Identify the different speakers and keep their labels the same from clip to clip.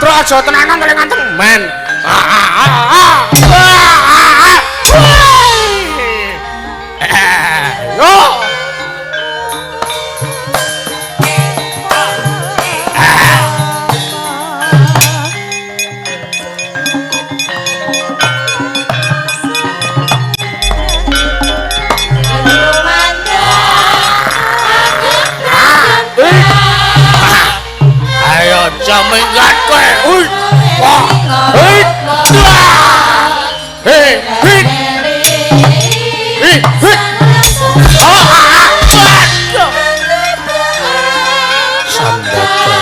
Speaker 1: Truk aja tenanan tenan temen. Yo. Ayo minggat kowe. Wah. Hei. Hei. Hei. Hei. Hei. Sambata.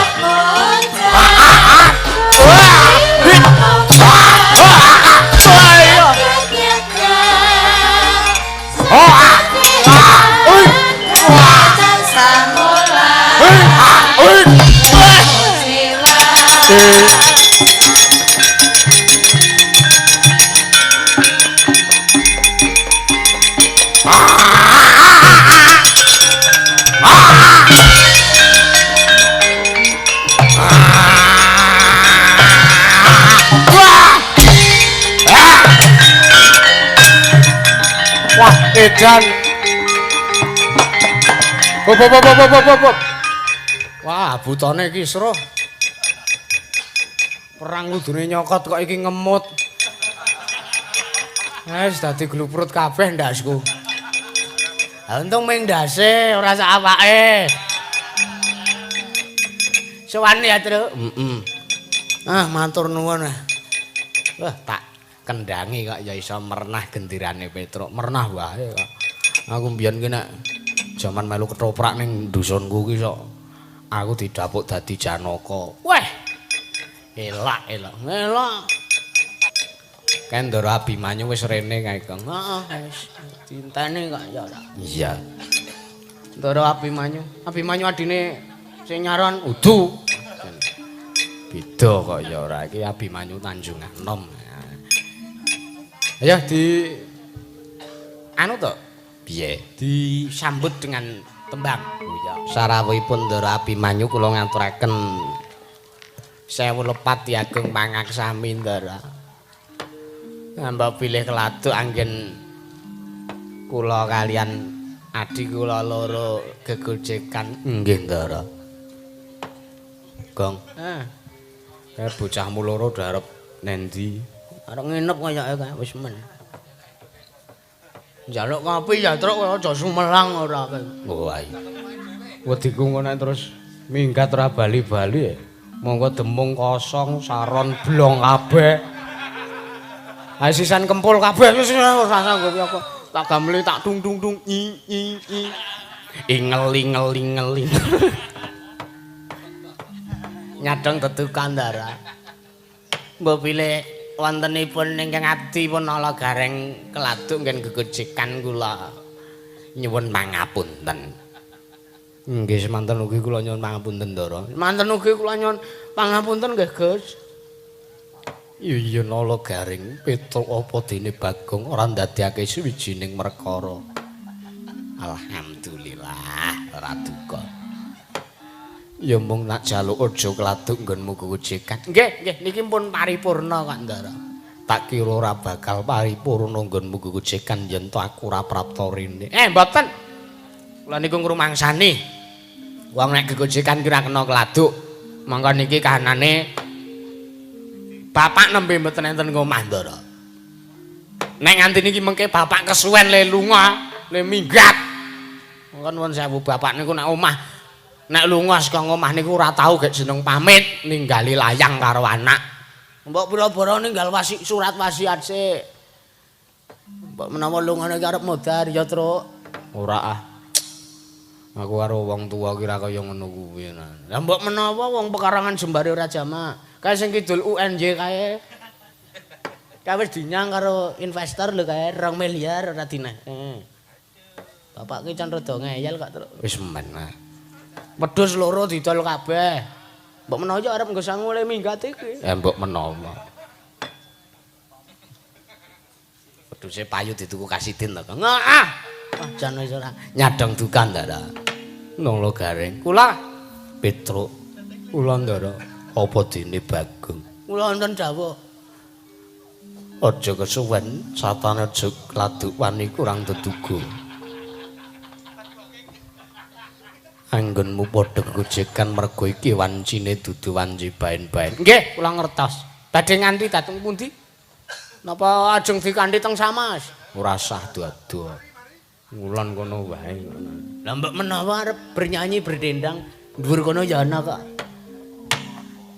Speaker 1: Wah, edan. Bop bop bop bop bop bop. Wah, butone iki seru. Perang kudune nyokot kok iki ngemut. Wis dadi gluprut kabeh ndasku. Ha untung ming ndase ora sak awake. Sowan ya, Truk. Heeh. Ah, matur nuwun. Wah, tak kendangi kok ya iso mernah gendirane Petruk. Mernah wae kok. Aku mbiyen ki nek jaman melu ketoprak ning dusunku ki sok aku didapuk dadi Janaka. Weh. Elak, elak. Elak. Kendara Abimanyu wis rene kae, Kang. Heeh, wis dinteni kok ya ora. Iya. Ndara Abimanyu, Abimanyu adine sing nyaron udu. Beda kok ya ora iki Abimanyu Tanjung Anom. Ayo di anu to? Piye? Disambut dengan tembang. Oh iya. Sarawuhipun Ndara Abimanyu kula ngaturaken sewu lepat Agung pangaksami Ndara. Mbok pilih keladuk anggen kula kalian adi kula loro gegojekan. Nggih Ndara. Gong. Kae bocahmu loro arep nendi? Arep nginep kayake kae wis men. Njaluk kopi ya Truk aja sumelang ora kowe. Oh ayo. Wediku ngono terus minggat ora bali-bali ya. Monggo demung kosong, saron blong kabeh. Ha sisan kempul kabeh wis ora sanggup apa. Tak gameli tak dung dung dung i i i. Ingel ingel ingel. Nyadong tetukan Ndara. Mbok pilih wontenipun ingkang adi pun Nala Gareng keladuk nggen gegojekan kula nyuwun pangapunten. Nggih semanten ugi kula nyuwun pangapunten Ndara. Semanten ugi kula nyuwun pangapunten nggih Gus. Iya Nala Gareng Petruk apa dene Bagong ora ndadekake suwijining perkara. Alhamdulillah ora duka. Ya mung nak jaluk aja keladuk nggonmu gegojekan. Nggih, nggih niki pun paripurna kok Ndara. Tak kira ora bakal paripurna nggonmu gegojekan yen to aku ora prapta rene. Mboten. Kula niku ngrumangsani. Wong nek gegojekan ki ora kena keladuk. Monggo niki kahanane bapak nembe mboten enten ngomah Ndara. Nek nganti niki mengke bapak kesuwen le lunga, le minggat. Monggo nuwun sewu bapak niku nek omah nek lunga saka ngomah niku ora tau gek jeneng pamit ninggali layang karo anak. Mbok pira-pira ninggal wasi surat wasiat sik. Mbok menawa lungane iki arep modar ya, Truk. Ora ah. Aku karo wong tuwa ki ra kaya ngono kuwi. Lah mbok menawa wong pekarangan jembare ora jamak. Kae sing kidul UNJ kae. Kae wis dinyang karo investor lho kae 2 miliar ora dineh. Bapak ki can rada ngeyel kok, Truk. Wis men. Wedhus loro didol kabeh. Mbok menawa arep nggo sangu le minggat iki. Mbok menawa. Wedhuse payu dituku Kasidin to, Kang. Heeh. Wah, jan wis ora nyadong duka Ndara. Nala Gareng. Kula Petruk. Kula Ndara. Apa dene Bagong?
Speaker 2: Kula wonten dawuh.
Speaker 1: Aja kesuwen, satane aja kladuk wani kurang teduga. Anggonmu padha kegojekan mergo iki wancine dudu wanci baen-baen.
Speaker 2: Nggih, kula ngertos. Badhe nganti dhateng pundi? Napa ajeng dikanthi teng Samas?
Speaker 1: Ora sah ado-ado. Ngulon kono wae ngono.
Speaker 2: Lah mbok menawa arep bernyanyi berdendang dhuwur kono ya ana kok.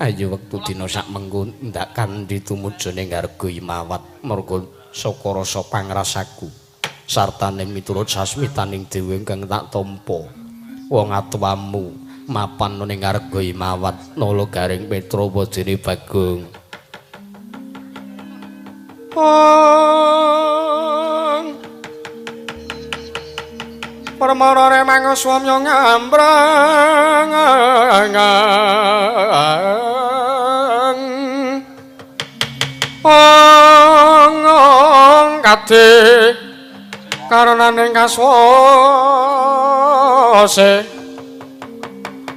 Speaker 1: Ayo wektu dina sak mengko ndak kanthi tumuju ning Harga Imawat mergo saka rasa pangrasaku sartane miturut sasmitaning dewa ingkang tak tampa. Wong atuwamu mapan ning Harga Imawat nala garing Petra apa dene Bagong.
Speaker 3: Permara remang swamya ngambrang ong kade karonaning kaswase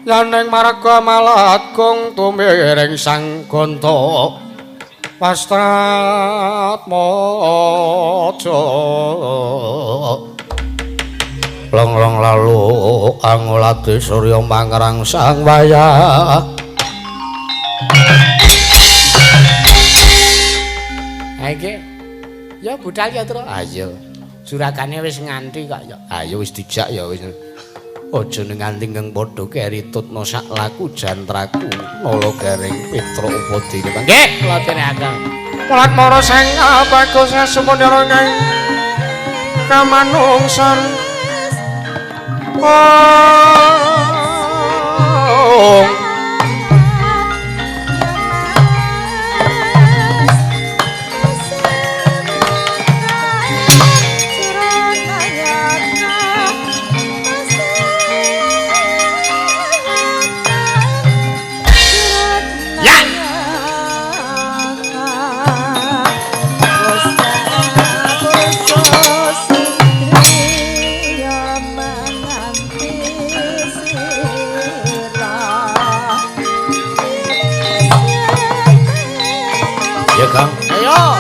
Speaker 3: yaning marga malagung tumiring sang gonta wastratmaja.
Speaker 1: Long-long lalu angulati surya mangrang sang wayah.
Speaker 2: Ha iki ya budal ya, Tru.
Speaker 1: Ayo.
Speaker 2: Juragane wis nganti kok ya.
Speaker 1: Ayo wis dijak ya wis. Aja nganti ngeng padha keri tutna sak laku jantraku nala garing Petra Upadine.
Speaker 2: Nggih, kula tindakaken.
Speaker 3: Mulat mara sang bagus sumundara kang kamanungsan. Oh.
Speaker 2: Ya.
Speaker 1: Ya, Kang.
Speaker 2: Ayo.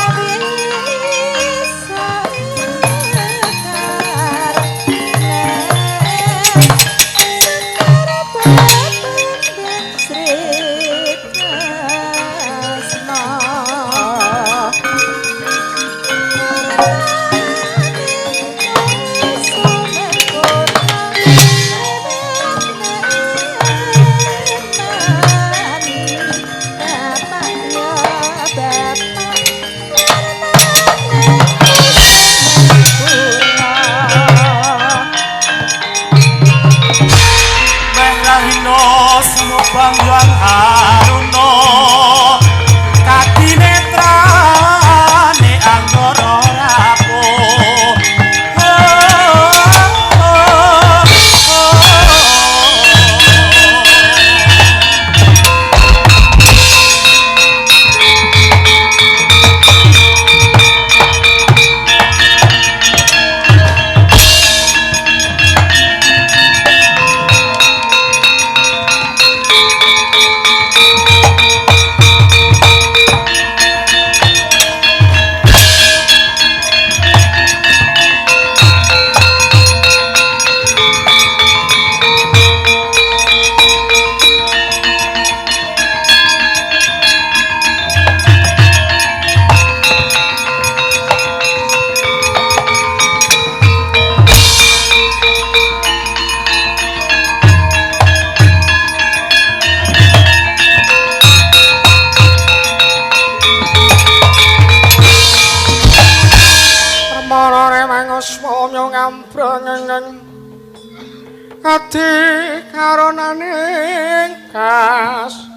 Speaker 3: Adi karonaning kas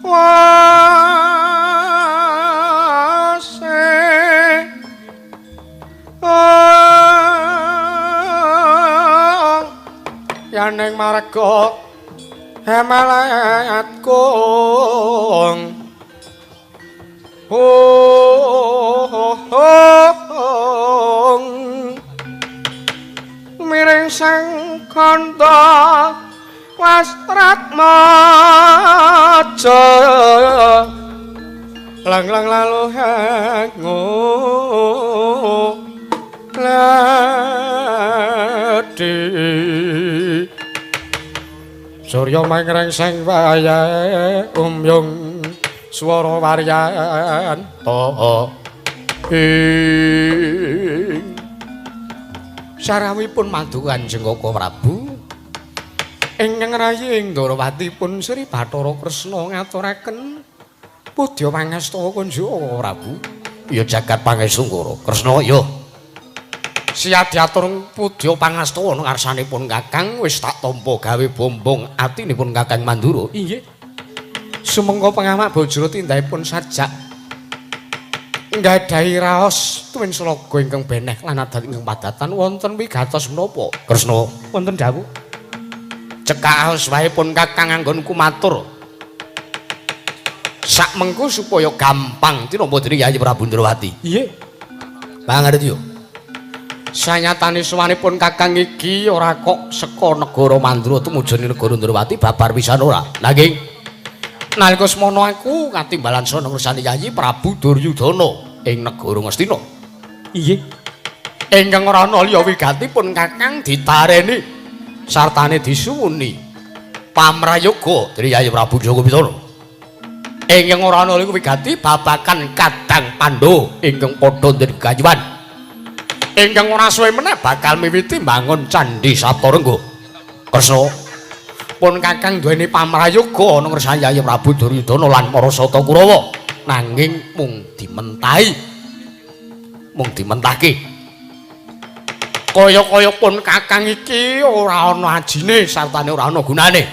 Speaker 3: wase yaning marga hemalat kung miring sang kandha wastratmaja. Lang lang lalu hangu ladi Surya mangreng sing wayahe umyung swara waryanto ing
Speaker 1: sarawipun mandu Kanjeng Koko Prabu ingkang rayi ing Ndorowati pun Sri Bathara Kresna ngaturaken pudya pangastawa kunjuk Prabu. Ya jagat pangestu Ngoro Kresna ya siap diatur pudya pangastawa ngarsanipun Kakang wis tak tampa gawe bombong atinipun Kakang Mandura. Inggih. Sumangga pengamak bojro tindakipun sajak nggadahi raos tuwin slaga ingkang beneh lan adat ingkang padatan wonten wigatos menapa? Kresna wonten dawuh. Cekak wae pun Kakang anggonku matur. Sak mengko supaya gampang tinampa dening Yayi Prabu Ndrawati. Inggih. Pangarep yo. Sanyatane suwanipun Kakang iki ora kok saka negara Mandura tumuju negara Ndrawati babar pisan ora. Nanging nalika semono aku katimbalan sono ngersani Yayi Prabu Duryudana ing negara Ngastina. Inggih. Ingkang ora ana liya wigatipun Kakang ditareni sartane disuwuni pamrayoga dening Yayi Prabu Joko Pitana. Ingkang ora ana liya wigati babakan Kadang Pandhawa ingkang padha dirgayuhan. Ingkang ora suwe meneh bakal miwiti mbangun Candhi Saptarengga. Kresna pun Kakang duweni pamrayoga ana ngersani Yayi Prabu Duryudana lan para Sata Kurawa nanging mung dimentahi mung dimentahke kaya-kaya pun Kakang iki ora ana ajine sartane ora ana gunane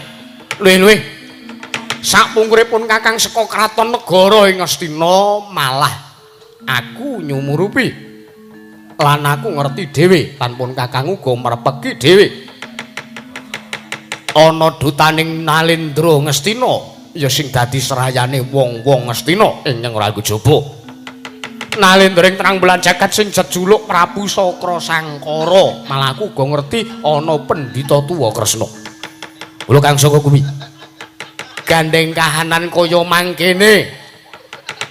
Speaker 1: luwih-luwih sakpungkure pun Kakang saka kraton negara ing Ngastina malah aku nyumurupi lan aku ngerti dhewe lan pun Kakang uga merpeki dhewe ana dutaning Nalendra Ngastina ya sing dadi serayane wong-wong Ngastina ingkang ora kejaba. Nalendra ing terang bulan jagat sing jejuluk Prabu Sakra Sangkara malah aku uga ngerti ana pendhita tuwa Kresna. Kula kang saka kuwi gandeng kahanan kaya mangkene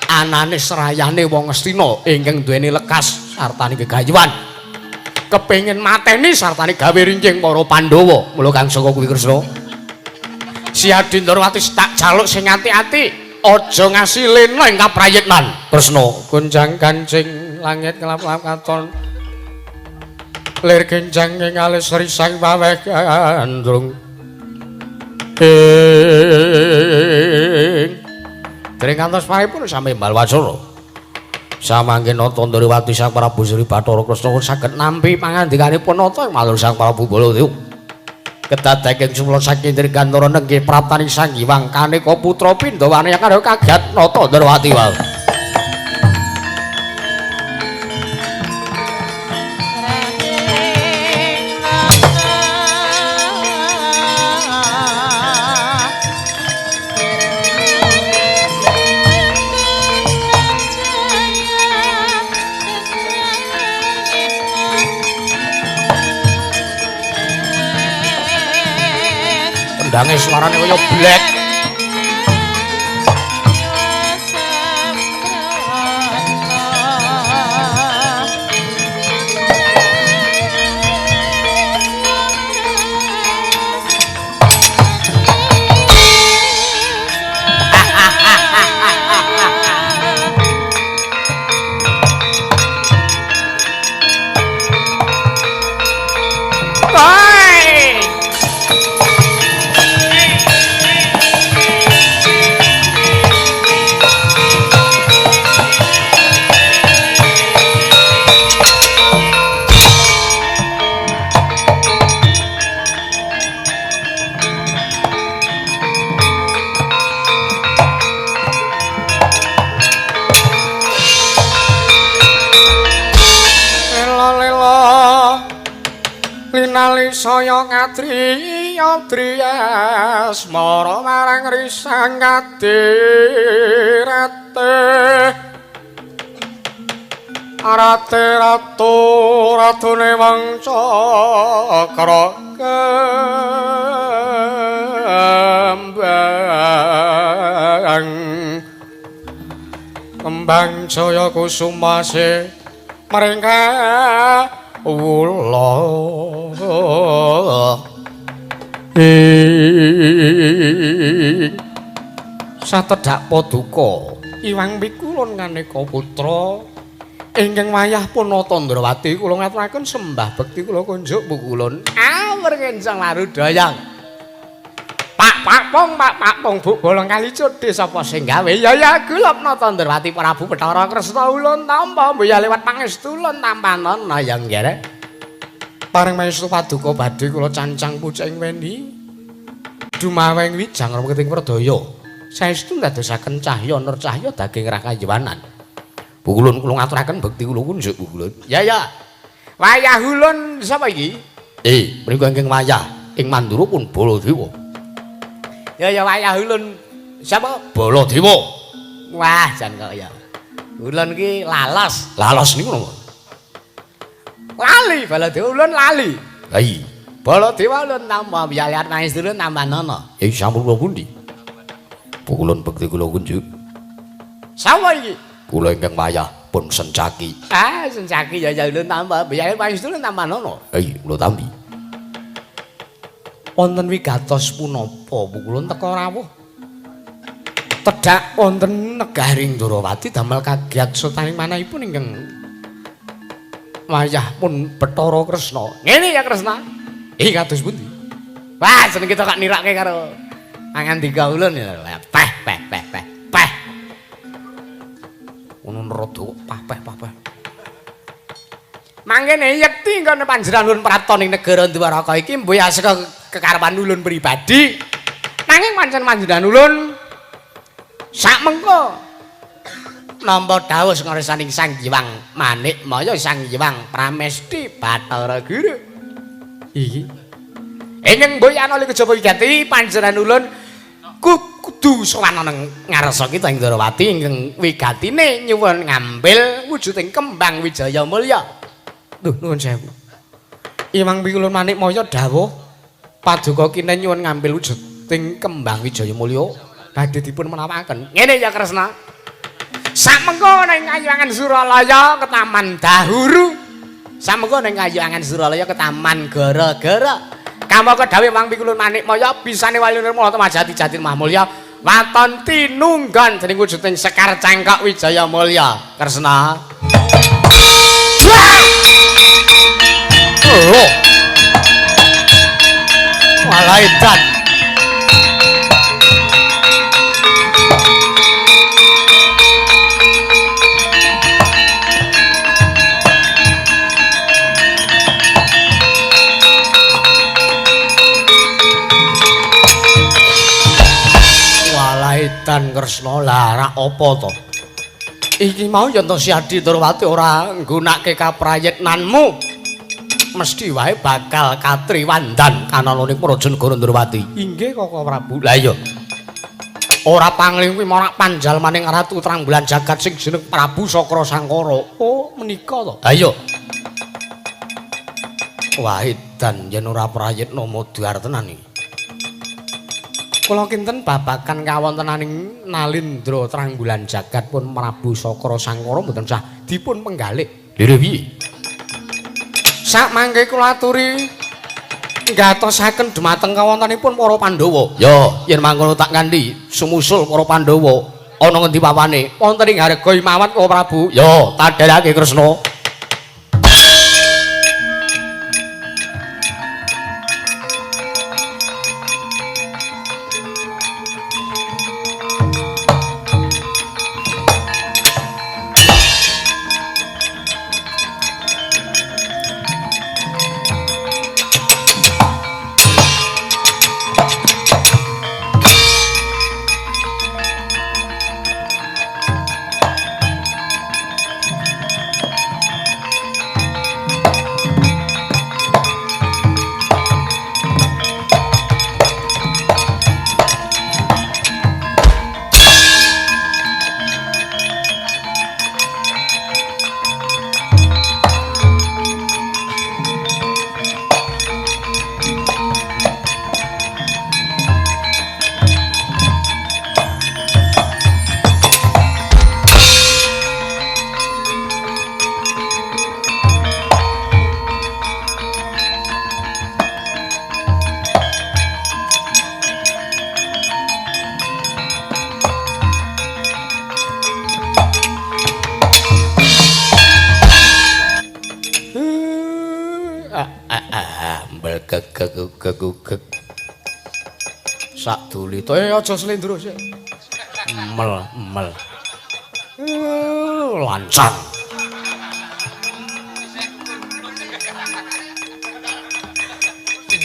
Speaker 1: anane serayane wong Ngastina ingkang duweni lekas sartane gegayuhan kepengin mateni sartane gawe rinjing para Pandhawa. Mula kang saka kuwi Kresna Siadi Ndrawati tak jaluk sing ati-ati aja ngasi lena ing kaprayitnan. Kresna
Speaker 3: gonjang kancing langit kelap-kelap katon lir genjang ing alis risang waweh gandrung ing
Speaker 1: dereng kantos paripun sami mbal wacara. Samangke nata Ndrawati Sang Prabu Sri Bathara Kresna saged nampi pangandikanipun nata matur Sang Prabu Baladewa. Kedadaken sumla saking Dirgantara nenggih praptaning Sang Hyang Kaneka putra Pindhawane karo kaget nata Ndrawati wae. Kendange suarane kaya blek.
Speaker 3: Linali saya ngadri adriyas mara marang risang kadirate arate ratu ratune wong cakra kembang Kembang Jaya Kusumase mringka wula ing satedhak paduka Iwang Pikulun nganeka putra ingkang wayah Punata Ndrawati kula ngaturaken sembah bekti kula kunjuk pukulun
Speaker 1: awur kenceng larudayang. Pak pak pong pak pak pong buk bolong kali codhe sapa sing gawe ya ya gulap Nata Ndrawati Prabu Bathara Kresna ulun tampa mbuya liwat pangestu ulun tampanana ya nggere.
Speaker 3: Pareng maestu paduka badhe kula cancang pucuk ing weni dumaweng wijang reketing perdaya saestu ndadosaken cahya nur cahya daging rakayawanan.
Speaker 1: Pukulun kula ngaturaken bekti kula kunjuk pukulun. Ya ya. Wayah ulun sapa iki?
Speaker 3: Mriku ingkang wayah ing Mandura pun Baladewa.
Speaker 1: Ya ya wayah ulun sapa?
Speaker 3: Baladewa.
Speaker 1: Wah, jan kok ya. Ulun ki lalos.
Speaker 3: Lalos niku napa?
Speaker 1: Lali Baladewa ulun lali.
Speaker 3: Ha iya.
Speaker 1: Baladewa ulun tampa biyayat nangis ulun tambah nono.
Speaker 3: Sampun kula pundi? Pukulun bekti kula kunjuk.
Speaker 1: Sapa iki?
Speaker 3: Kula ingkang wayah pun Sencaki.
Speaker 1: Ah, Sencaki ya ya ulun tampa biyayat nangis ulun tambah nono.
Speaker 3: Iya, kula tampi. Wonten wigatos punapa pukulun teka rawuh. Tedhak wonten negari Ndrawati damel kagiat sutaning manahipun ingkang wayah pun Bathara Kresna.
Speaker 1: Ngene ya Kresna.
Speaker 3: Kados pundi?
Speaker 1: Wah, jeneng kita kok nirake karo pangandika ulun ya. Peh peh peh peh peh.
Speaker 3: Ngono rada peh peh peh peh.
Speaker 1: Mangkene yekti ngene panjenengan ulun praton ing negara Dwaraka iki mbuh ya saka kekarepan ulun pribadi. Nanging pancen panjenengan ulun sak mengko nampa dawuh saka Sang Hyang Manikmaya Sang Hyang Pramesti Bathara Guru.
Speaker 3: Iki
Speaker 1: ingkang mboyana li kejaba wigati panjenengan ulun kudu sowan ana ngarsa kita ing Ndrawati ingkang wigatine nyuwun ngambil wujuding kembang Wijaya Mulya.
Speaker 3: Duh, nuwun sewu. Iwang Pikulun Manikmaya dawuh paduka kinen nyuwun ngambil wujuding kembang Wijaya Mulya badhe dipun menawaken.
Speaker 1: Ngene ya Kresna. Samengko ning Kayangan Suralaya ke Taman Dahuru. Samengko ning Kayangan Suralaya ke Taman Gara-gara. Kamangka dawuh Wang Pikulun Manikmaya bisane wali nirmala Temajati Jati Mahmulya waton tinunggon dening wujuding Sekar Cangkok Wijaya Mulya. Kresna.
Speaker 3: Loh. Walah edan. Walah edan Kresna lah rak apa to? Iki mau yen to si Adi Ndrawati ora nggunake kaprayitnanmu. Mesti wae bakal katriwandan kanalone Praja Negara Ndrawati. Inggih Koko Prabu. Lah iya. Ora pangling kuwi marak panjalmaning Ratu Terang Bulan Jagat sing jeneng Prabu Sakra Sangkara. Oh, menika to. Lah iya. Wah, edan yen ora prayitna modar tenan iki. Kula kinten babagan kawontenaning Nalindra Terang Bulan Jagat pun Prabu Sakra Sangkara mboten sah dipun penggalih. Lha piye? Sak mangke kula aturi nggatosaken dumateng kawontenipun para Pandhawa. Ya, yen mangkono tak kanthi sumusul para Pandhawa ana ngendi pawane? Wonten ing Harga Imawat Koko Prabu. Ya, tandhakake Kresna.
Speaker 1: Gugek-gugek. Sak dulita aja slendro sik. Mel-mel. Lancang.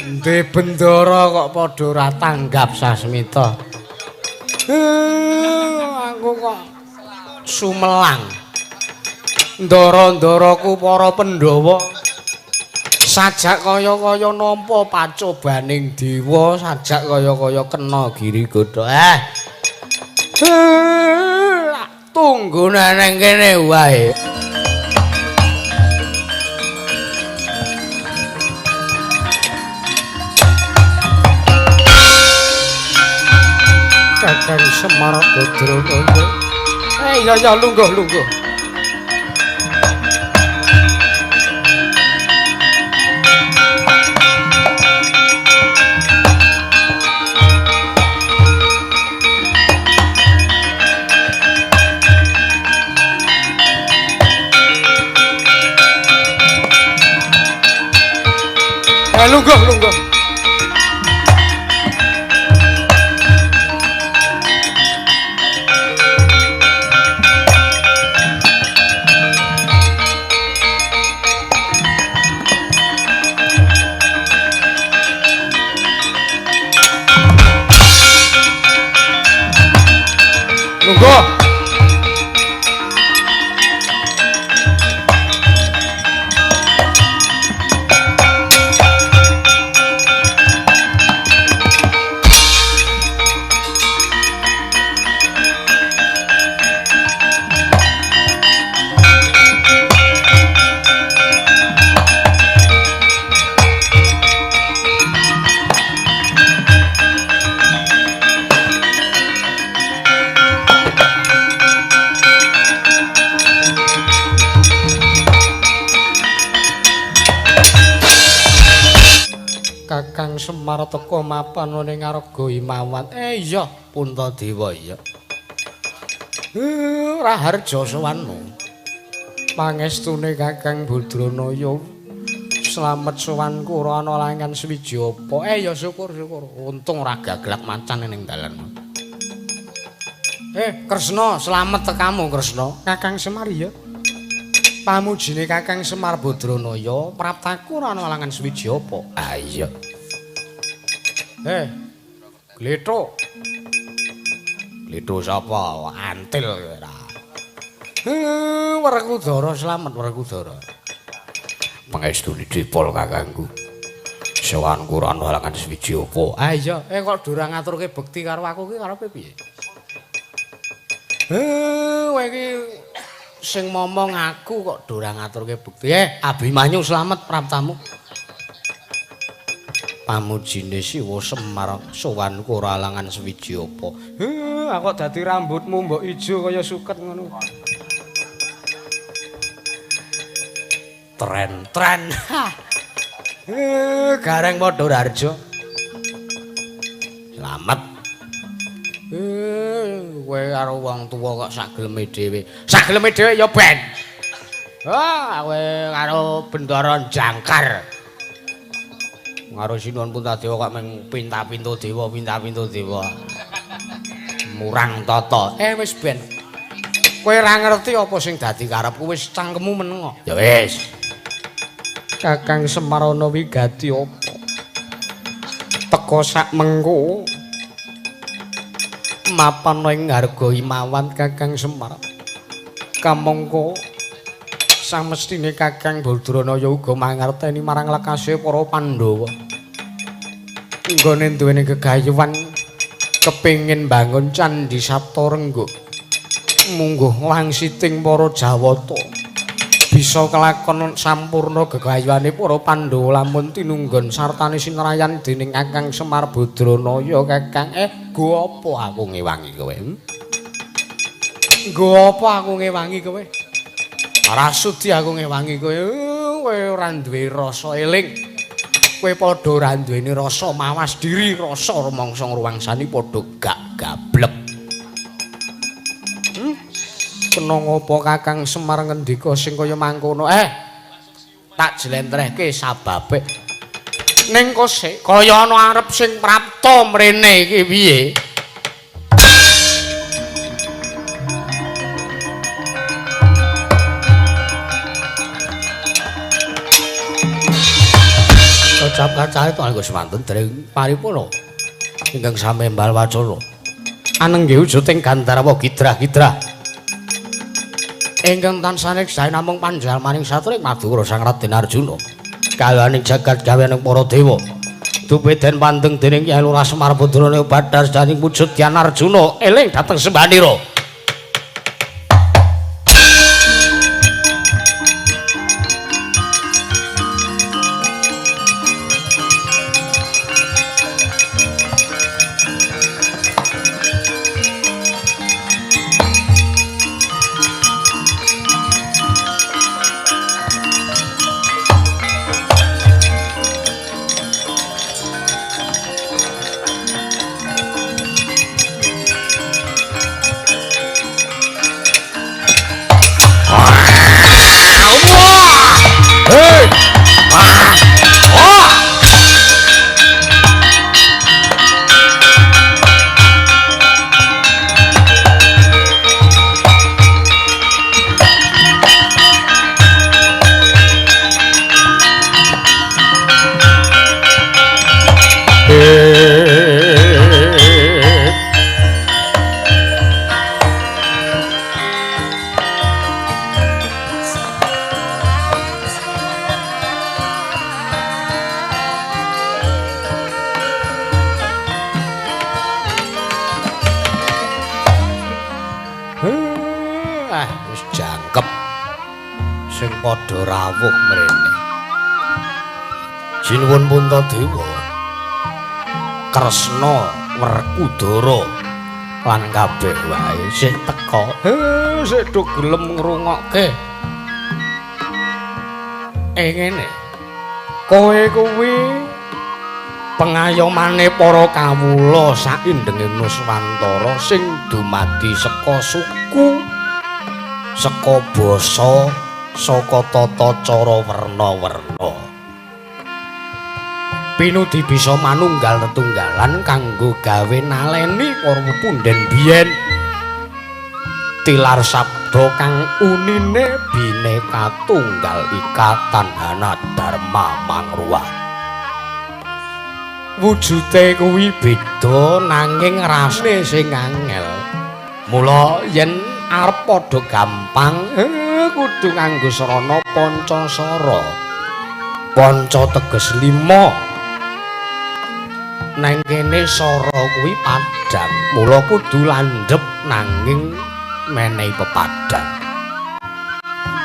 Speaker 1: Ndhe bendara kok padha ora tanggap Sasmita. Aku kok sumelang. Ndara-ndaraku para Pandhawa sajak kaya-kaya nampa pacobaning dewa, sajak kaya-kaya kena giri godha. Tunggu nang kene wae. Kakang Semar Badranaya. Ya ya lungguh lungguh. Lungguh lungguh. Lungguh. Kakang Semar teka mapan ning ngarga Himawan. Iya, Puntadewa iya. Raharja sowanmu. Pangestune Kakang Badranaya slamet sowanku ora ana langan suwiji apa. Ya syukur syukur. Untung ora gaglak macan ning dalan. Kresna, slamet tekamu Kresna. Kakang Semar iya. Pamujine Kakang Semar Badranaya, praptaku ora ana langan suwiji apa. Ah iya. Glethuk. Glethuk sapa? Antil ora. Werkudara slamet Werkudara. Pangestune dipol kakangku. Sowanku ora ana halangan suwiji apa. Ah iya, kok ora ngaturke bekti karo aku ki karepe piye? Kowe iki sing momong aku kok ora ngaturke bekti. Abimanyu slamet praptamu. Pamujine Siwa Semar sowanku ora alangan suwiji apa. Aku kok dadi rambutmu mbok ijo kaya suket ngono. Tren-tren. Gareng padha Raharja. Slamet. Kowe karo wong tuwa kok sak geleme dhewe. Sak geleme dhewe ya ben. Ah, kowe karo bendara jangkar. Karo Sinuwun Puntadewa kok mung pinta-pintu dewa, pinta-pintu dewa. Murang tata. Wis ben. Kowe ora ngerti apa sing dadi karepku, wis cangkemmu meneng kok. Ya wis. Kakang Semar ana wigati apa? Teka sak mengko. Mapan ing ngarga Himawan Kakang Semar. Kamangka samestine Kakang Badranaya uga mangerteni marang lekase para Pandhawa. Nggone duweni gegayuhan kepengin bangun Candhi Saptarengga. Mungguh wangsiting para Jawata bisa kelakon sampurna gegayuhane para Pandhawa lamun tinunggon sartane sinrayan dening Kakang Semar Badranaya. Kakang, go apa aku ngewangi kowe? Nggo apa aku ngewangi kowe? Ora sudi aku ngewangi kowe. Kowe ora duwe rasa eling. Kowe padha ora duweni rasa mawas diri, rasa rumangsa ngruwangsani padha gak gablek. Kena ngopo Kakang Semar ngendika sing kaya mangkono? Tak jlentrehke sababe. Ning kosek kaya ana arep sing prapta mrene iki piye? Ucap kacahe to anggo semanten dereng paripurna ingkang samembal wacana. Anenggih wujuding Gandharwa gidrah-gidrah. Ingkang tansah neksahe namung panjalmaning satring madura Sang Raden Arjuna. Kahaning jagat gaweaning para dewa. Dupe den pandeng dening Kyai Lurah Semar Badrane Bathara daning wujud Dyan Arjuna eling dhateng sembahanira. Sing padha rawuh mrene. Sinuwun Puntadewa, Kresna, Werkudara lan kabeh wae sing teka, sing do gelem ngrungokke. Ngene. Kowe kuwi pengayomane para kawula saindenge Nuswantara sing dumadi saka suku, saka basa, saka tata cara werna-werna. Pinudi bisa manunggal tetunggalan kanggo gawe naleni para pepundhen biyen. Tilar sabda kang unine Bhinneka Tunggal Ika Tanhana Dharma Mangruwa. Wujude kuwi beda nanging rasane sing angel. Mula yen arep padha gampang kudu nganggo sarana pancasara. Panca teges lima. Nang kene sara kuwi padhang, mula kudu landhep nanging menehi pepadhang.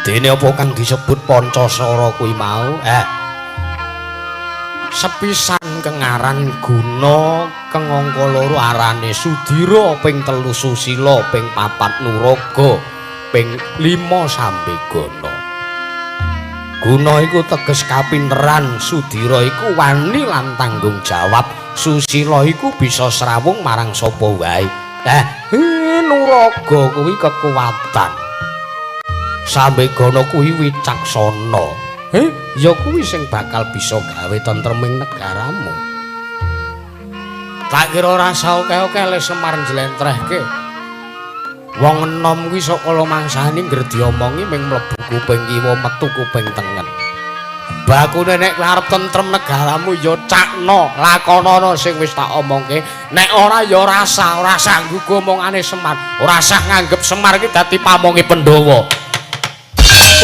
Speaker 1: Dene apa kang disebut pancasara kuwi mau? Sepisan kengaran guna kengangka loro arane Sudira, ping 3 Susila, ping 4 Nuraga, ping 5 Sambegana. Guna iku teges kapinteran, Sudira iku wani lan tanggung jawab, Susila iku bisa srawung marang sapa wae. Nuraga kuwi kekuatan. Sambegana kuwi wicaksana. Ya kuwi sing bakal bisa gawe tentreming negaramu. Tak kira rasa oke-oke le Semar njlentrehke. Wong enom kuwi saka mangsane ngger diomongi ming mlebu kuping kiwa metu kuping tengen. Bakune nek kowe arep tentrem negaramu ya cakno, lakonono sing wis tak omongke. Nek ora ya ora sah nggugu omongane Semar. Ora sah nganggep Semar iki dadi pamonge Pandhawa.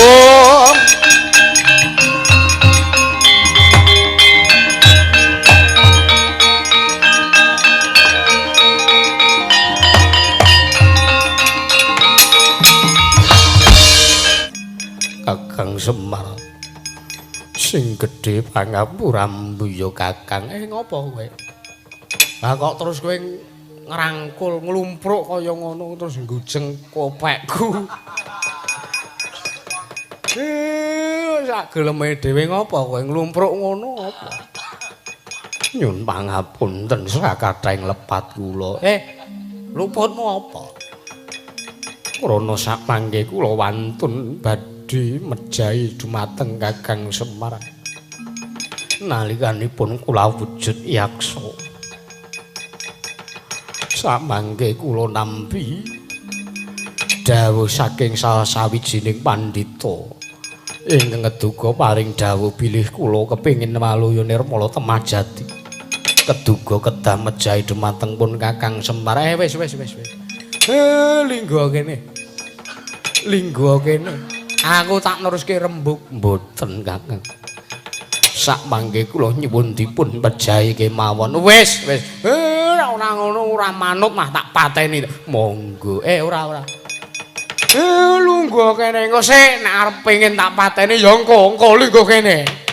Speaker 1: Oh. Kakang Semar sing gedhe pangapuramu ya Kakang. Ngopo kowe? Lah kok terus kowe ngrangkul nglumpruk kaya ngono terus nggujeng kopekku. Sak geleme dhewe ngopo kowe nglumpruk ngono apa? Nyun pangapunten sakathahing lepat kula. Luputmu apa? Krana sak mangke kula wantun badhe mejahi dumateng Kakang Semar. Nalikanipun kula wujud yaksa. Samangke kula nampi dawuh saking salah sawijining pandhita ingkang ngeduga paring dawuh bilih kula kepengin waluya nirmala temajati. Keduga kedah mejahi dumateng pun Kakang Semar. Wis wis wis wis. Linggo kene. Linggo kene. Aku tak neruske rembug. Mboten Kakang. Sak mangke kula nyuwun dipun pejahi kemawon. Wis wis. Ora ngono ora manut mah tak pateni. Monggo. Ora ora. Lungguh kene engko sik nek arep pengin tak pateni ya engko engko lungguh kene.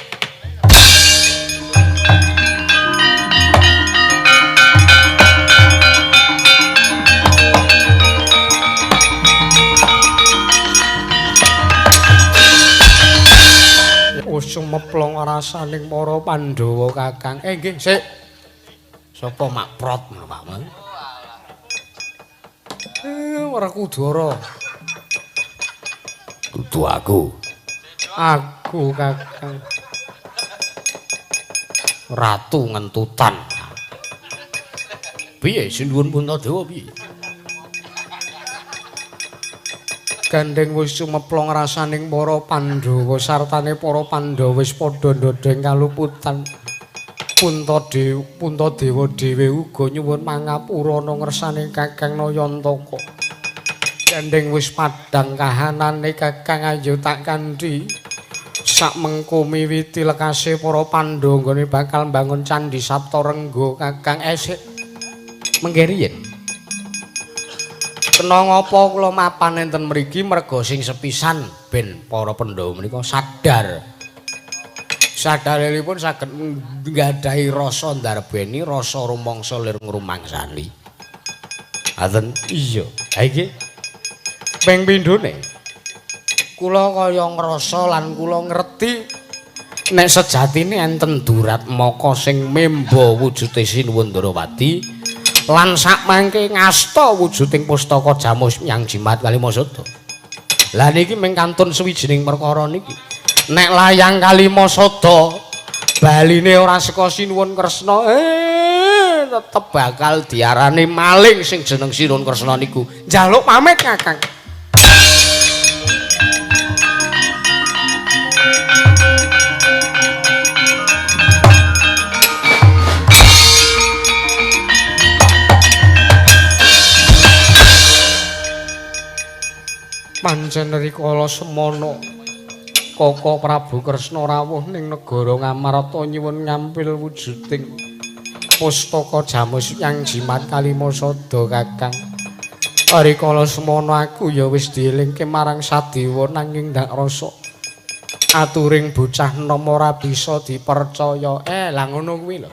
Speaker 1: Sumeplong rasaning para Pandhawa Kakang. Nggih, sik. Sapa makprot ngono Pak Mun? Werkudara. Dudu aku. Aku Kakang. Ratu ngentutan. Piye sinuwun Puntadewa piye? Gandeng wis sumeplong rasaning para Pandhawa sartane para Pandhawa wis padha ndodheng kaluputan. Puntadewa dhewe uga nyuwun mangapura ngersane Kakang Nayantaka. Gandeng wis padhang kahanane Kakang ayo tak kandhi. Sak mengko miwiti lekase para Pandhawa nggone bakal mbangun Candhi Saptarengga Kakang esik. Mengke riyin. Kena ngapa kula mapan enten mriki merga sing sepisan ben para Pandhawa menika sadar. Sadaripun saged nggadahi rasa ndarbeni, rasa rumangsa lir ngrumangsani. Ngaten? Iya. Ha iki ping pindhone kula kaya ngrasa lan kula ngerti nek sejatine enten duratmaka sing memba wujude Sinuwun Ndrawati lan sak mangke ngasta wujuding pustaka Jamus Yang Jimat Kalimasada. Lah niki mung kantun suwijining perkara niki. Nek layang Kalimasada baline ora saka Sinuwun Kresna, tetep bakal diarani maling sing jeneng Sinuwun Kresna niku. Njaluk pamit Kakang. Pancen rikala semana Kaka Prabu Kresna rawuh ning negara Ngamarta nyuwun ngampil wujuding pustaka Jamus Yang Jimat Kalimasada Kakang. Rikala semana aku ya wis dielingke marang Sadewa nanging ndak rasa aturing bocah enom ora bisa dipercaya. Lah ngono kuwi lho.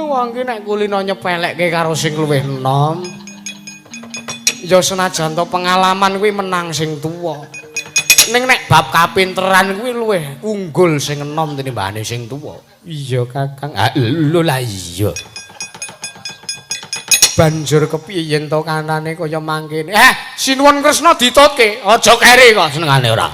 Speaker 1: Wong ki nek kulino nyepelekke karo sing luwih enom. Ya senajan to pengalaman kuwi menang sing tuwa. Ning nek bab kapinteran kuwi luwih unggul sing enom tinimbane sing tuwa. Iya Kakang. Ha lho lah iya. Banjur kepiye yen to kanane kaya mangkene? Sinuwun Kresna ditutke, aja keri kok senengane ora.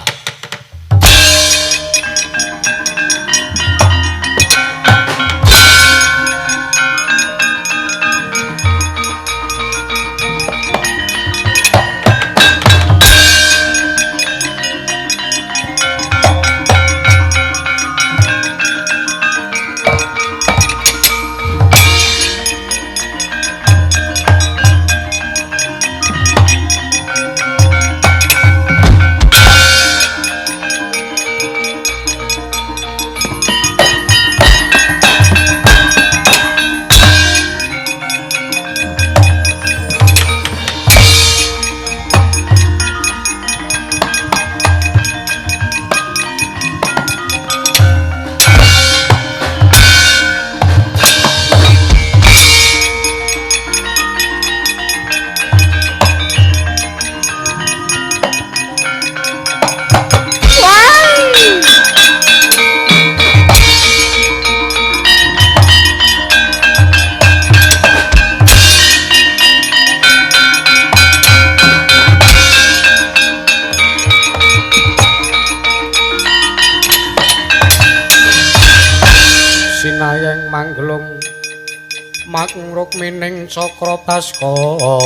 Speaker 1: Makrukmining Cakra Baskara.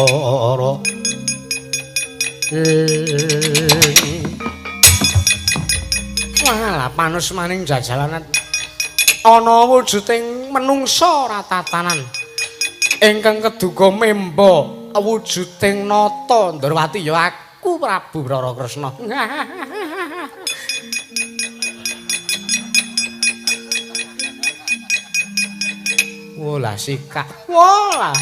Speaker 1: Walah panus maning jajalanan ana wujuding menungsa ora tatanan ingkang keduga memba wujuding nata Ndrawati ya aku Prabu Barakresna. Wolah sikak. Wolah.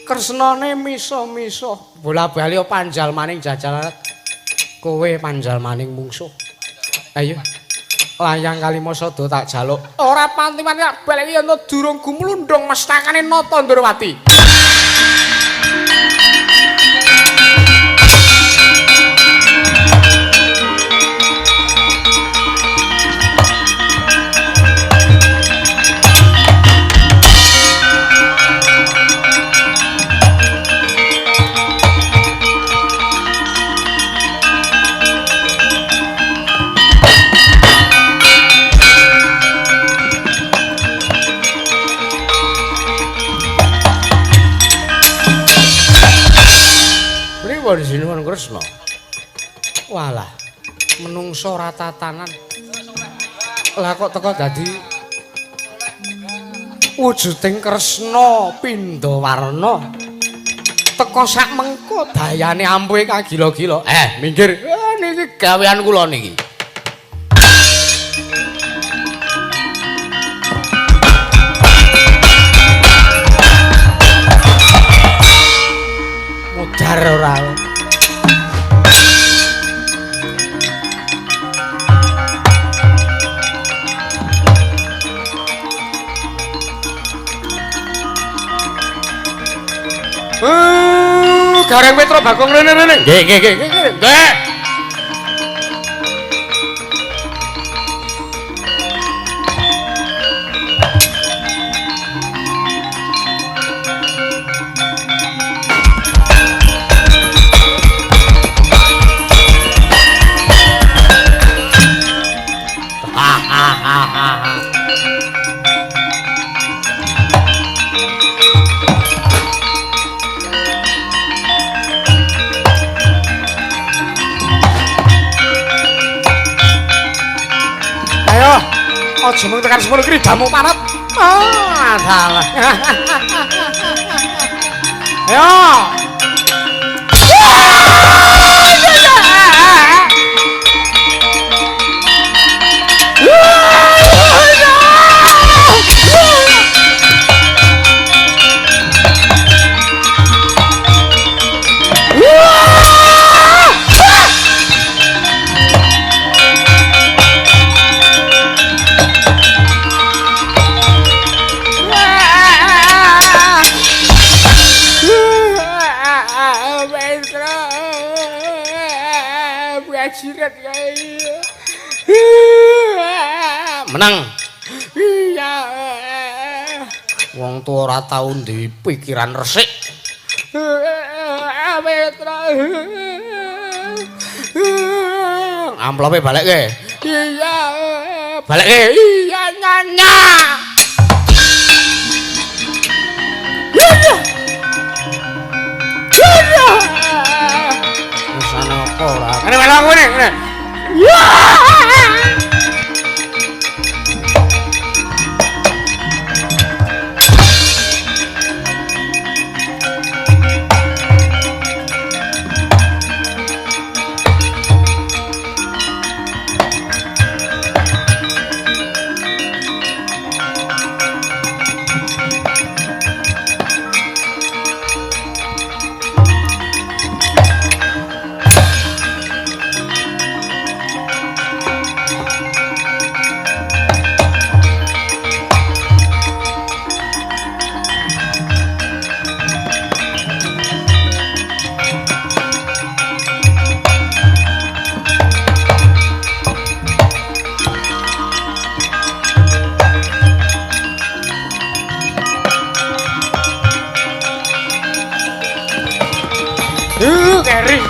Speaker 1: Kresnane misuh-misuh. Bola-bali panjal maning jajalan. Kowe panjal maning mungsuh. Ayo. Layang Kalimasada tak jaluk. Ora panti-panti tak baleki yen durung gumlundung mestakane Nata Ndrawati. Sinuwun Kresna. Walah, menungso ora tatanan. Lah kok teko dadi wujuding Kresna pindha warna. Teko sak mengko dayane ampuhe kagila-gila. Minggir. Niki gawean kula niki. Mudar ora. Gareng Petro Bagong rene rene. Nggih nggih nggih nggih. Nggih. Ha ha ha ha. Ayo, aja mung tekan semono kridamu parat. Ah, dalah. Ayo. Menang. Iya. Wong tuwa ora tau duwe pikiran resik. Amplope balekke. Iya. Balekke. Iya nyonya. Iya. Iya. Wis ana apa ora? Ngene melok ngene, ngene. Iya. Keri.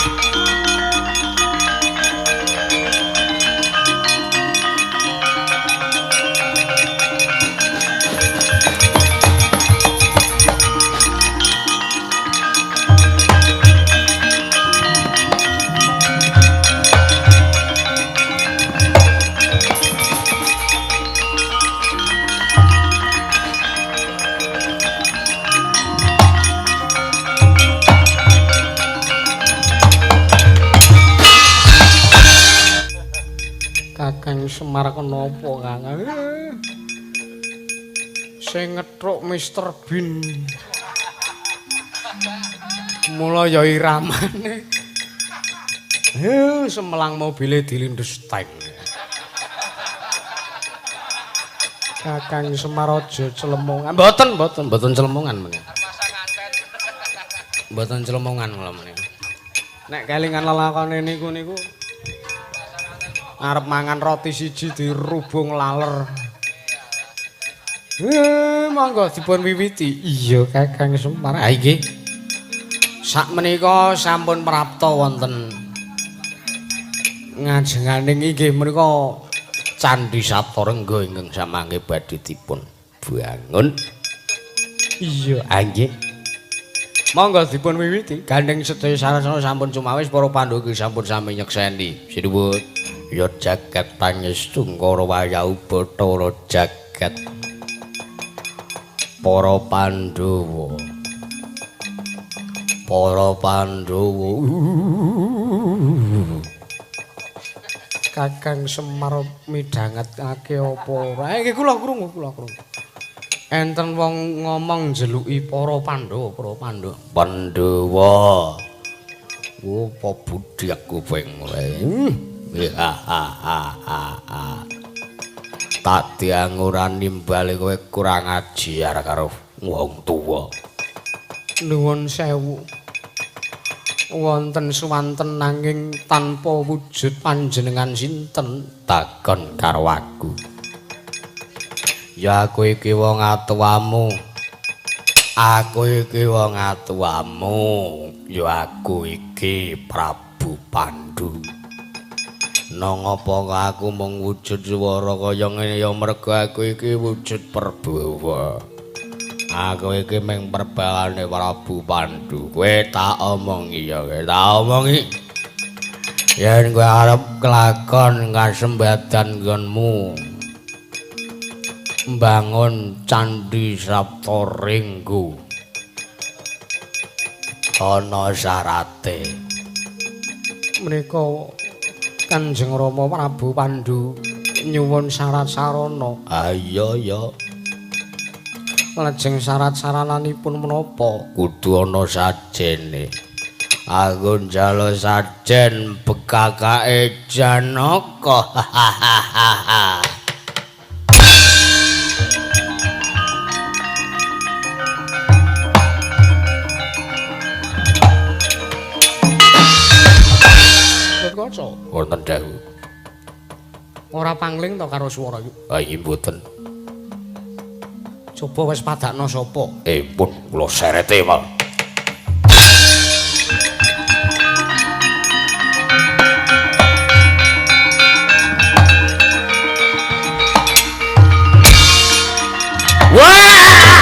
Speaker 1: Semar kenapa, Kang? Sing ngetruk Mr. Bean. Mula ya iramane. Semelang mobile dilindes tank. Kakang Semar aja celemongan. Mboten, mboten, mboten celemongan menika. Mboten celemongan kula menika. Nek kelingan lelakone niku niku arep mangan roti siji dirubung laler. Monggo dipun wiwiti. Iya Kakang Semar. Ha nggih. Sakmenika sampun prapta wonten ngajenganing inggih menika Candhi Saptarengga ingkang samangke badhe dipun bangun. Iya, nggih. Monggo dipun wiwiti. Gandeng sedaya sarasana sampun sumawis para Pandhawa sampun sami nyekseni. Sinuwun. Ya jagat pangestu ngara wayahu Bathara jagat. Para Pandhawa. Para Pandhawa. Kakang Semar midhangetake apa ora? Nggih kula krungu, kula krungu. Enten wong ngomong njeluki para Pandhawa, para Pandhawa. Pandhawa. Opo budhek kuping kowe? Ha ha ha ha. Tak diang ora nimbali kowe kurang ajar karo wong tuwa. Nuwun sewu. Wonten suwanten nanging tanpa wujud panjenengan sinten takon karo aku. Ya aku iki wong atuwamu. Aku iki wong atuwamu. Ya aku iki Prabu Pandu. Nang apa aku mung wujud swara kaya ngene ya mergo aku iki wujud perbawa. Aku iki mung perbawane Prabu Pandu. Kowe tak omongi ya, kowe tak omongi. Yen kowe arep kelakon kasembadan nggonmu mbangun Candhi Saptarengga ana syarate. Menika Kanjeng Rama Prabu Pandu nyuwun syarat sarana. Ha iya ya. Lajeng syarat sarananipun menapa? Kudu ana sajene. Aku njaluk sajen bekakake Janaka. Kaca. Wonten dawuh. Ora pangling to karo swara iki? Ha iki mboten. Coba wis padakno sapa? Pun kula serete, Pak. Wah!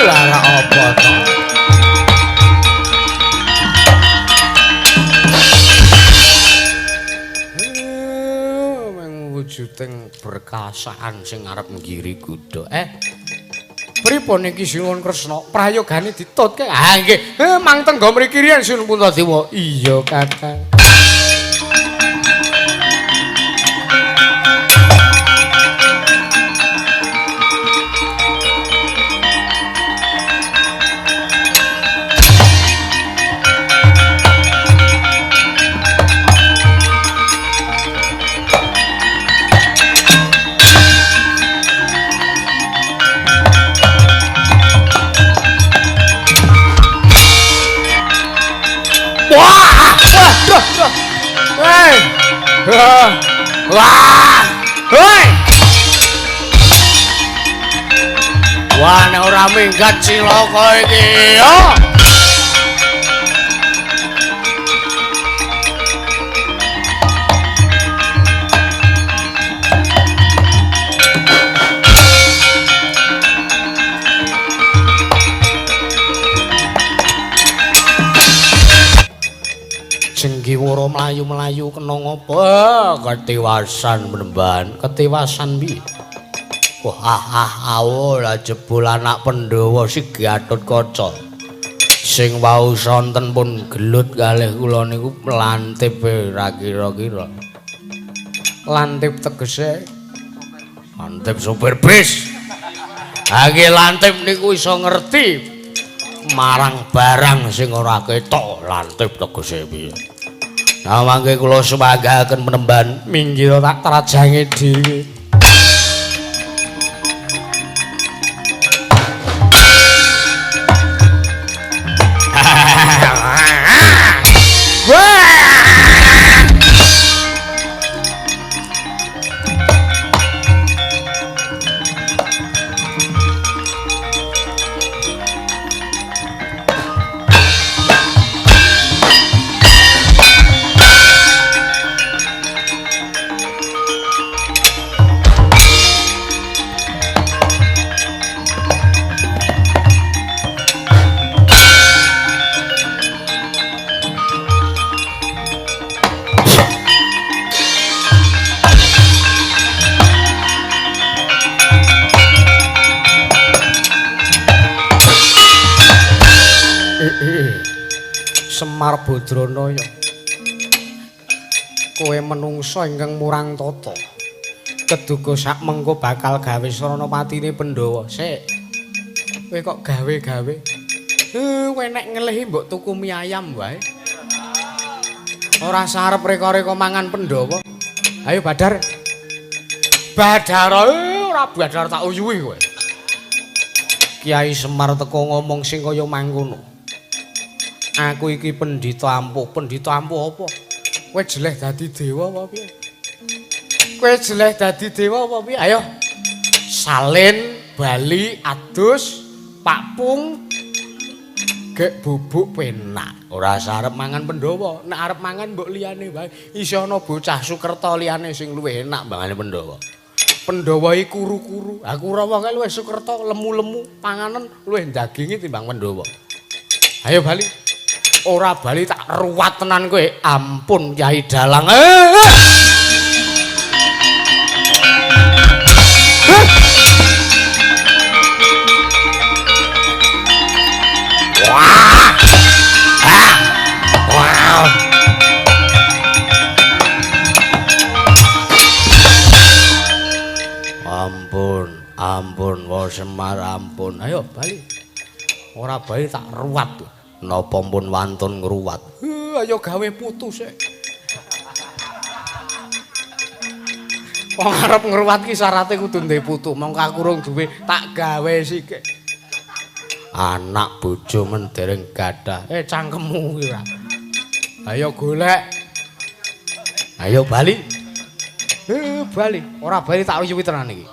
Speaker 1: Lara apa to? Wujuding berkasaan sing arep nggiri kuda. Pripun iki Sinuwun Kresna? Prayogane ditutke. Ha nggih. Mang tenggo mriki riyen Sinuwun Puntadewa. Iya, Kakang. Wah! Hoi! Wah, nek ora minggat cilaka iki, yo. Jenggiwara mlayu-mlayu kena ngopo? Ketiwasan menemban, ketiwasan piye? Wah, ah, ah, lah jebul anak Pandhawa si Gatotkaca. Sing wau sonten pun gelut kalih kula niku lantip ra kira-kira. Lantip tegese lantip sopir bis. Ha iki lantip niku iso ngerti marang barang sing ora ketok. Lantip tegese piye? Nah mangke kula sumanggaken penemban minggir tak trajange dhewe. Semar Badranaya, kowe menungsa ingkang murang tata, keduga sak mengko bakal gawe srana patine Pandhawa. Sik, kowe kok gawe-gawe? Kowe nek ngelih mbok tuku mie ayam wae. Ora sarep reka-reka mangan Pandhawa. Ayo Badar. Badar, ora Badar tak uyuhi kowe. Kiai Semar teko ngomong sing kaya mangkono. Aku iki pendhita ampuh. Pendhita ampuh apa? Kowe jeleh dadi dewa apa piye? Kowe jeleh dadi dewa apa piye? Ayo. Salin, bali, adus, pakpung, gek bubuk penak. Ora sarep mangan Pandhawa. Nek arep mangan mbok liyane wae. Isih ana bocah Sukerta liyane sing luwih enak mbangane Pandhawa. Pandhawa iki kuru-kuru. Ha Kurawa kae luwih Sukerta lemu-lemu, panganen luwih daginge timbang Pandhawa. Ayo bali. Ora bali tak ruwat tenan kowe. Ampun Kyai Dalang. Wah. Ah. Wow. Ampun, ampun wa Semar ampun. Ayo bali. Ora bali tak ruwat. Napa pun wantun ngruwat? Ayo gawe putu sik. Wong arep ngruwat ki syarate kudu ndek putu. Mongko aku urung duwe, tak gawe sithik. Anak bojo men dereng gadah. Cangkemmu ki ora. Ayo golek. Ayo bali. Bali. Ora bali tak uyuhi tenan iki.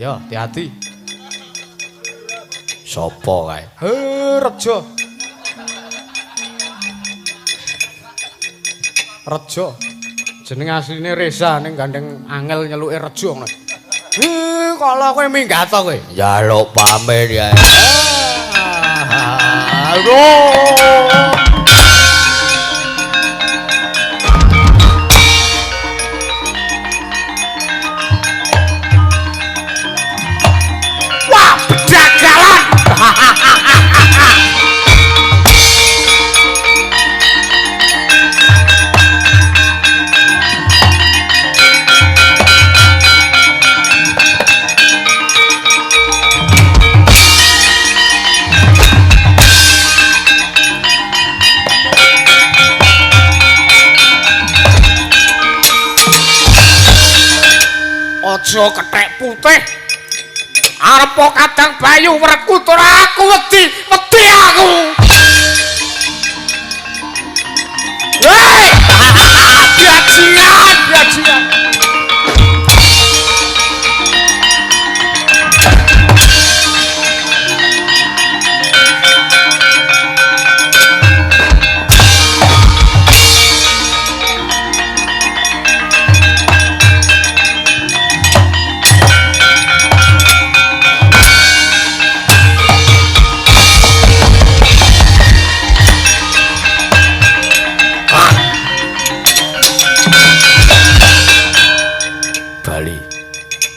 Speaker 1: Yo, hati-hati. Sopo kae? Rejo. Rejo. Jeneng asline Reza ning gandeng angel nyeluke Rejo ngono. Kala kowe minggat to kowe? Njaluk pamit ya. Aduh. Wah, bedagalan. Aja kethek putih. Arep kadang bayu werkutur aku wedi, wedi aku. Hei! Bajingan, bajingan.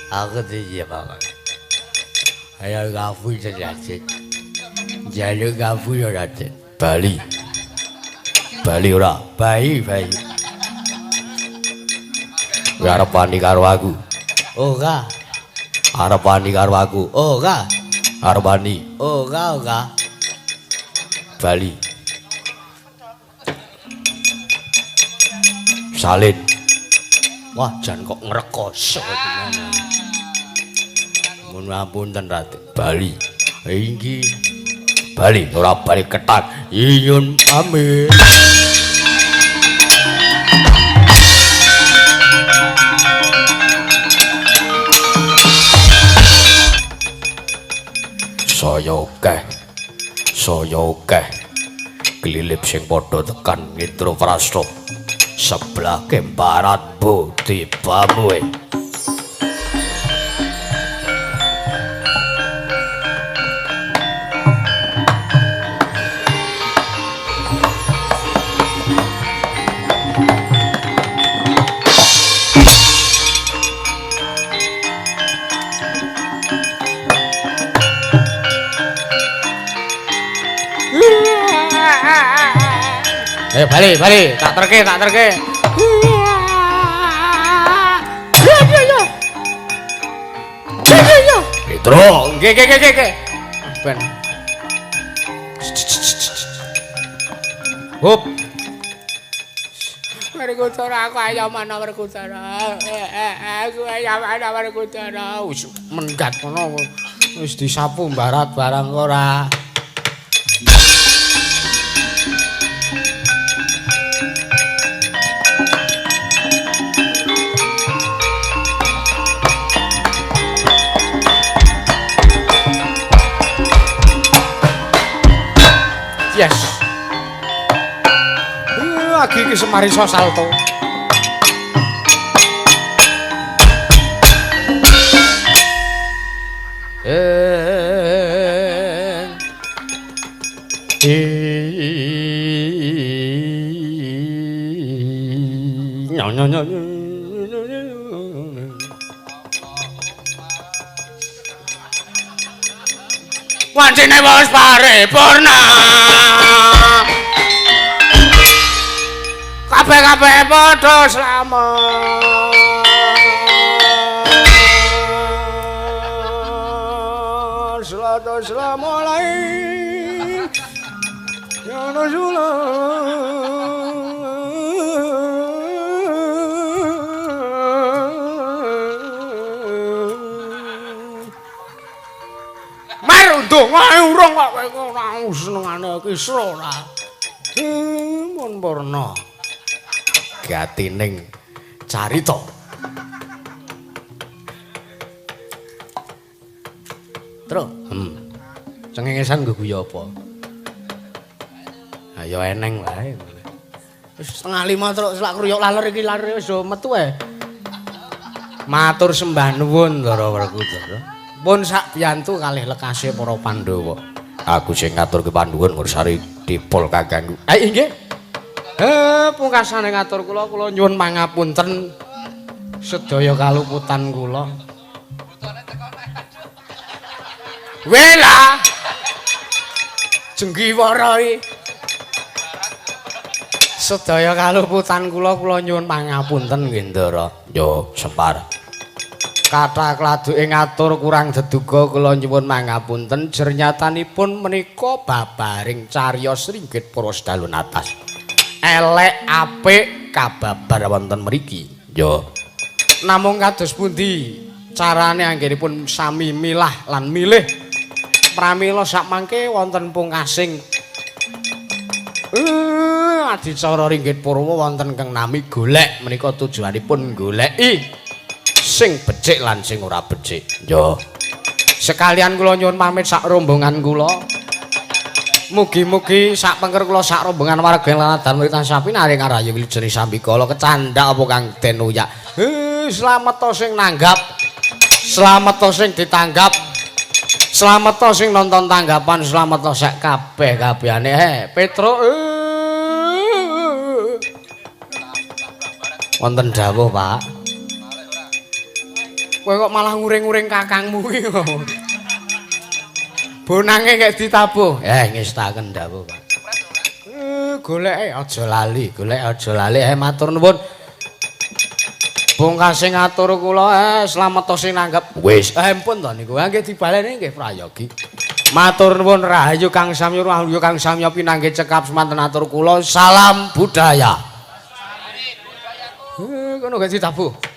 Speaker 1: Aku diye bapak. Ayo ngaku jadi. Njaluk ngapura Raden. Bali. Bali ora, bayi bayi. Kowe arep wani karo aku?
Speaker 2: Ora.
Speaker 1: Arep wani karo aku?
Speaker 2: Ora.
Speaker 1: Arep wani?
Speaker 2: Ora, ora.
Speaker 1: Bali. Salin. Wah, jan kok ngrekoso tenan. Mun ngapunten Raden. Bali. Inggih. Bali ora bali ketat. Inyun pamit. Saya akeh. Saya akeh. Klilip sing padha tekan Indraprasta. Sebelah barat bu tibamu.
Speaker 2: Bali, bali, tak terke, tak terke.
Speaker 1: Petro,
Speaker 2: nggih, nggih, nggih, nggih. Ben. Hup. Werkudara aku ayo mana Werkudara. Aku ayo mana Werkudara. Wis menggat ngono. Wis disapu mbarat barang ora. Yes. Lagi iki Semar iso salto. Wancine wis paripurna. Kabeh-kabeh padha slamet. Salatu wassalamu alaihi ya Rasulullah. Ndonga urung kok kowe ora senengane kisra ora. Mun purna.
Speaker 1: Gatining carita. Tru, Cengengesan nggo guyu apa? Ayo eneng wae.
Speaker 2: Wis 4:30 truk selak kruyuk laler iki laler wis do metu ae.
Speaker 1: Matur sembah nuwun Ndara Werkudara. Pun sak biyantu kalih lekase para Pandhawa. Aku sing ngaturke panduwun Ngursari dipol kakangku.
Speaker 2: Inggih. Pungkasane ngatur kula, kula nyuwun pangapunten sedaya kaluputan kula. Wela. Jenggiwara iki.
Speaker 1: Sedaya kaluputan kula, kula nyuwun pangapunten nggih Ndara. Yo, Semar. Kathah kladuke ngatur kurang deduga kula nyuwun mangapunten jernyatanipun menika babaring cariyos ringgit para sedalun atas. Elek apik kababar wonten mriki. Yo.
Speaker 2: Namung kados pundi carane anggenipun sami milah lan milih. Pramila sakmangke wonten pungkasing adicara ringgit purwa wonten kang nami golek menika tujuanipun goleki sing becik lan sing ora becik.
Speaker 1: Yo.
Speaker 2: Sekalian kula nyuwun pamit sak rombongan kula. Mugi-mugi sak pengker kula sak rombongan warga lan murid sapi naring rahayu wilujeng sambikala kecandak apa kang den uyak. Slamet sing nanggap. Slamet sing ditanggap. Slamet sing nonton tanggapan, slamet sak kabeh kabehane. Petro.
Speaker 1: Wonten dawuh, Pak.
Speaker 2: Kowe kok malah nguring-nguring kakangmu iki.
Speaker 1: Bonange kek ditabuh. Ngestaken dawuh, Pak. Goleke aja lali, golek aja lali. Matur nuwun. Bungkase ngatur kula, slamet sing nanggep. Wis, ampun to niku. Nggih dibaleni nggih prayogi. Matur nuwun rahayu kang samya rahayu kang samya pinanggih cekap semanten atur kula. Salam budaya. Kono gak ditabuh.